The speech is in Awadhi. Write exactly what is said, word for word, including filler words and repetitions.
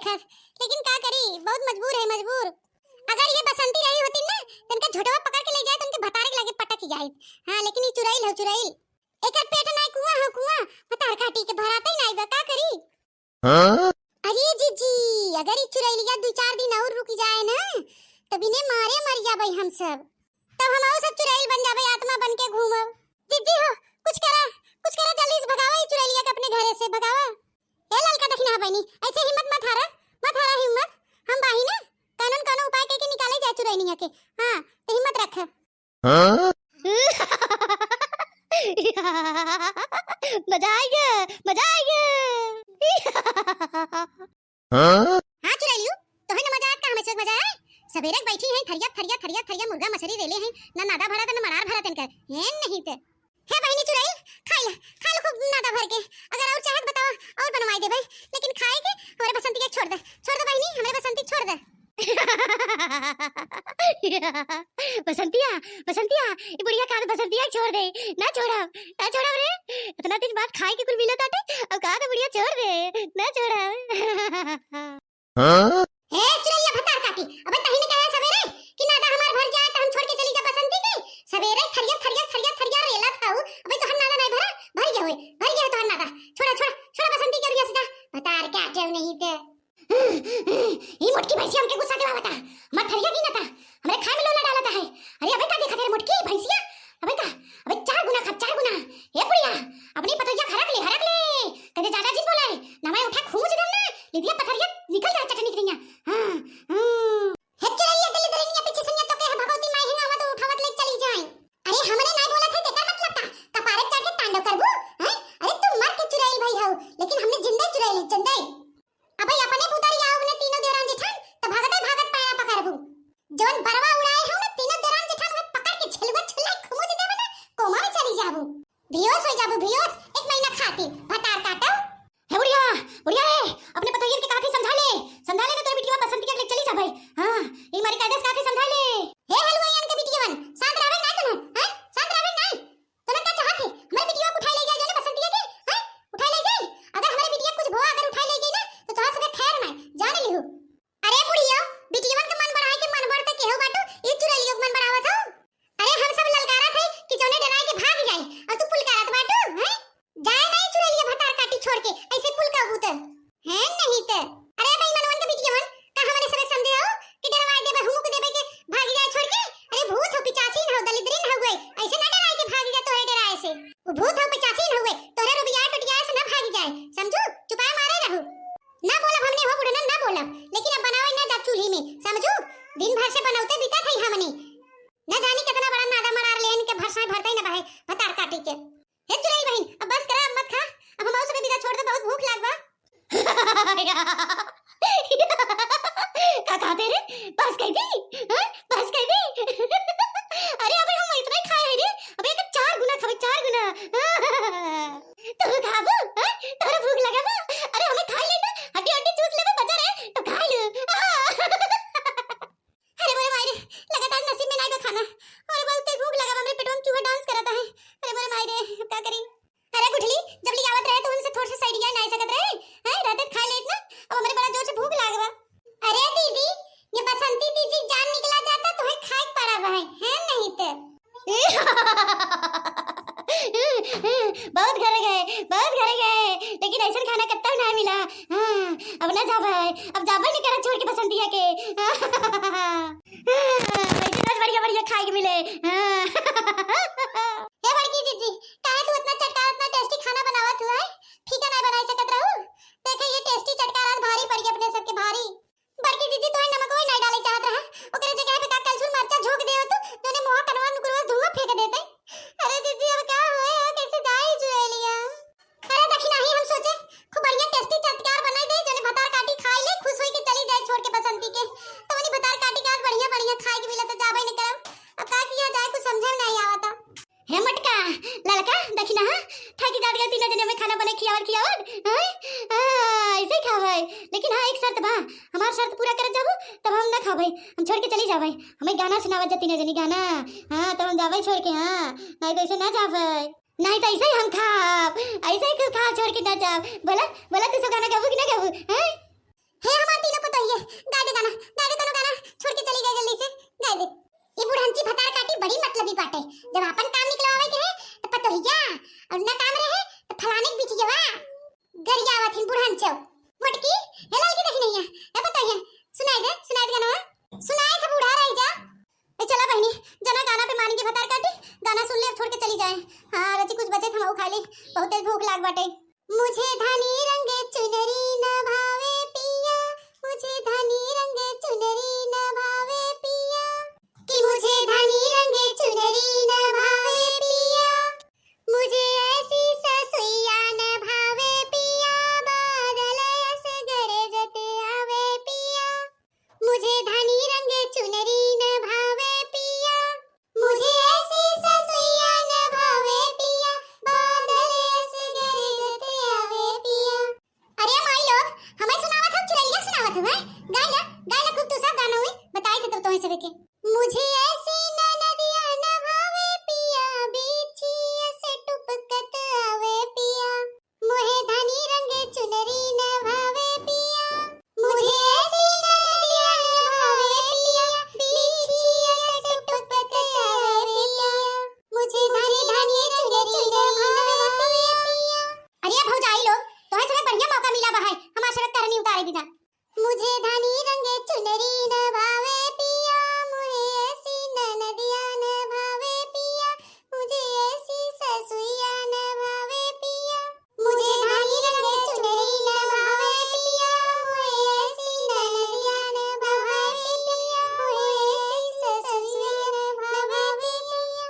पत्थर। लेकिन का करी, बहुत मजबूर है, मजबूर। अगर ये बसंती रही होती ना, तो इनका झोटवा पकड़ के ले जाए, तो इनके भतारे के लागे पटक जाए। हाँ, लेकिन ये चुड़ैल हो, चुड़ैल। एकर पेट नाई कुआं हो, कुआं। भतार काटी के भराते ही नाई बा, का करी? हाँ? अरे जीजी, अगर ई चुड़ैलिया दुई चार दिन और रुक जाए ना, तो बिने मारे मर जाबै हम सब। तब हम और सब चुड़ैल बन जाबै, आत्मा बन के घूमब। जीजी हो, कुछ करा, कुछ करा, जल्दी से भगावा ई चुड़ैलिया के अपने घरे से, भगावा। ए ललका दखिनहा बहिनी, ऐसे हिम्मत मत हारा, मत हारा हिम्मत। हम बाही ना, कानून कानून उपाय करके निकाले जाए चुड़ैलिया के। हाँ, तो हिम्मत रख। हाँ? मजा आइगे, मजा आइगे। हाँ? हाँ चुड़ैलियो, तोहे न मजा आत का, हमें से मजा आए। सबेरे के बैठी हैं, थरिया, थरिया, थरिया, थरिया मुर्गा मछरी रेले हैं, ना नादा भरा था, ना मरार भरा तनकर। हैं नहीं ते। हे बहिनी चुड़ैल, खाई ले, खा ले खूब नादा भर के। अगर और चाहत बतावा, और बनवाई देबै, लेकिन खाए के हमरे बसंती के छोड़ दे, छोड़ दे बहिनी, हमरे बसंती के छोड़ दे। बसंतिया, बसंतिया, ई बुढ़िया कहा बसंतिया के छोड़ दे, ना छोड़ब, ना छोड़ब रे। इतना दिन बाद खाए के कुल मिला ताटे, अब कहा तो बुढ़िया छोड़ दे, ना छोड़ब। हाँ? ए चुड़ैलिया भतार काटी, अबे तही ने कहा सबेरे कि नादा हमार भर जाए तो हम छोड़ के चली जा बसंती के। सबेरे थरिया, थरिया, थरिया, थरिया रेला था उ, अबे तोहर नादा नहीं भरा, भर गया होए, भर गया है तोहर नादा। छोड़ा, छोड़ा, छोड़ा बसंती के ओरिया से जा, भतार काटे नहीं ते। ई मोटकी भैंसिया हमके गुस्सा दिलावता। हमार थरिया गिनता, हमरे खाए में लोला डालता है। अरे अबे का देखा तेरे मोटकी भैंसिया, अबे का, अबे चार गुना खा, चार गुना। हे बुढ़िया, अपनी पतैया हरक ले, हरक ले। कदे ज्यादा जिन बोला है, ना मैं उठा खूंच देम ना, लिदिया पथरिया निकल जाए चटनी की नैया। हाँ, हाँ। हे चुड़ैलिया दलिद्दरिनिया पीछे सनिया तो के है भगवती माई है ना, तो उठावत ले चली जाए। अरे हमने नहीं बोला था, तेकर मतलब का? कपारे चढ़ के तांडव करबू? हैं? अरे तू मर के चुड़ैल भाई हो, लेकिन हमने जिंदे चुड़ैल, जिंदे। अबे अपने बुतारी आओ ने तीनों देरान जेठान, त भागत ही भागत पैरा पकड़बू। जवन बरवा उड़ाए हो ना तीनों देरान जेठान, में पकड़ के झलुआ झुलाई खुमुज देबे ना, कोमा में चली जाबू। बेहोश हो जाबू, बेहोश, एक महीना खातिर, भतार काटो। हे बुढ़िया, बुढ़िया रे, अपने पतोहियन के कहाथी समझा ले, समझा ले ना तोरे बिटिया बसंती के ले चली जा भाई। हाँ, ई मारी कायदे से कहाथी समझा ले। हे हलवाइयन के बिटियवन, शांत रहबे ना तू, हैं? शांत रहबे ना। तोहन का चाहत है? हमारे बिटिया को उठाए ले जाए, जाने बसंतिया के, हैं? उठाए ले जाए? अगर हमारे बिटिया कुछ भवा अगर उठाए ले गई ना, तो तोहरा सबके खैर ना, जाने लिहू। अरे बुढ़िया, बिटियवन के मन बढ़ाए के मन बढ़ते केहू बाटू, ये चुड़ैलियों के मन बढ़ावत हो। अरे हम सब ललकारत है कि जौने डराए के भाग जाए, और तू पुलकारत बाटू, हैं? जाए नहीं चुड़ैलिया भतार काटी छोड़ के, ऐसे पुलकाबू त। हैं नहीं त। अरे बेईमानवन के बिटियवन, का हमरे सबे समझे हो कि डरवाए देबे, हुमुक देबे के भाग जाए छोड़ के? अरे भूत हो, पिचासीन हो, दलिद्रीन हो गए, ऐसे ना डराए के भाग जाए तोहरे डराए से। वो भूत हो, पिचासीन हो गए, तोहरे रुबियाए टोटियाए से ना भाग जाए, समझू? चुपाए मारे रहू। ना बोलब हमने हो बुढ़नन, ना बोलब, लेकिन अब बनावे ना जा चूल्ही में, समझू? दिन भर से बनौते बीता थई हमने। न जानी कितना बड़ा नादा मरार लेन के भरसा भरते ही ना बहे, भतार काटी के। हे चुड़ैल बहिन, अब बस करा, अब मत खा, अब हम सबे बिदा छोड़ दे, बहुत भूख लाग बा। का कहते रे? बस कह दी? हाँ? बस कह दी? अरे अबे हम इतना ही खाए हैं रे, अबे एक चार गुना खावे, चार गुना। तू खाबू? हाँ? तोरा भूख लगा बा? अरे हमें खा लेता, हड्डी हड्डी चूस लेबे, बचा रहे, तो खा लू। अरे मोरे माई रे, लगातार नसीब में नाई बा खाना। अरे बहुत तेज भूख लगा बा, हमरे पेटवा में चूहा डांस करता है। अरे मोरे माई रे, अब का करी? अरे गुठली, जब लियावत रहे तो उनसे थोड़ा सा साइड गया नाई सकत रहे, हैं? रहते खा लेत ना। अब हमरे बड़ा जोर से भूख लाग बा। अरे दीदी, ये बसंती दीदी जान निकला जाता तो है खाए पड़ा बा है, हैं? नहीं तो। बहुत घरे गए, बहुत घरे गए, लेकिन ऐसन खाना कत्ता ना मिला। हाँ, अब ना जाबे, अब जाबे नहीं करा छोड़ के बसंतिया के। वैसे रोज बढ़िया बढ़िया खाए के मिले। हाँ। हे बड़की जीजी, काहे तू इतना चटकार, इतना टेस्टी खाना बनावत हुआ है? फीका नहीं बनाई सकत रहू? देखे ये टेस्टी चटकार आज भारी पड़ गई अपने सबके भारी। बड़की जीजी तोहे नमक वही नहीं डाले चाहत रहा, ओकरे जगह पे का कलछुल मरचा झोंक दे हो तू, जोने मुहा कनवा नुकरवा धुआं फेंक देते। अरे जीजी अब का होए हो, कैसे जाई चुड़ैलिया? अरे दखिना ही हम सोचे खूब बढ़िया टेस्टी चटकार बनाई दे, जने भतार काटी खाई ले, खुश होई के चली जाए छोड़ के बसंती के। तो वनी भतार काटी के आज बढ़िया बढ़िया खाए के मिला तो जाबे न करब। अब का किया जाए, कुछ समझे में नहीं आवता। हे मटका, ललका, दखिना, हाँ? थाकी जात गए तीनों जने में खाना बने खियावत खियावत, हाँ? हाँ, ऐसे ही खावे। लेकिन हाँ, एक शर्त बा, हमार शर्त पूरा करत जाबू, तब हम ना खाबे, हम छोड़ के चली जाबे। हमें गाना सुनावत जा तीनों जनी गाना, हाँ, तब हम जाबे छोड़ के, हाँ, नहीं तो ऐसे ना जाबे। नहीं तो ऐसे ही हम खाब, ऐसे ही खाब छोड़ के ना जाब। बोला, बोला, तू सब गाना गाबू कि ना गाबू, हैं? हे हमार मुझे ऐसी ननदिया न भावे पिया, बीछी अस टुपकत आवे पिया। मुझे धानी रंग चुनरी न भावे पिया, मुझे ऐसी ननदिया न भावे पिया, बीछी अस टुपकत आवे पिया। मुझे धानी धानी चुनरी न भावे पिया। अरे भौजाई लोग, तोहे सबसे बढ़िया मौका मिला बा है हमार शरद करनी उतारे बिना। मुझे धानी रंग चुनरी न भावे पिया, मुझे ऐसी ननदिया न भावे पिया, मुझे ऐसी ससुइया न भावे पिया। मुझे धानी रंग चुनरी न भावे पिया, मुझे ऐसी ननदिया न भावे पिया, मुझे ऐसी ससुइया न भावे पिया।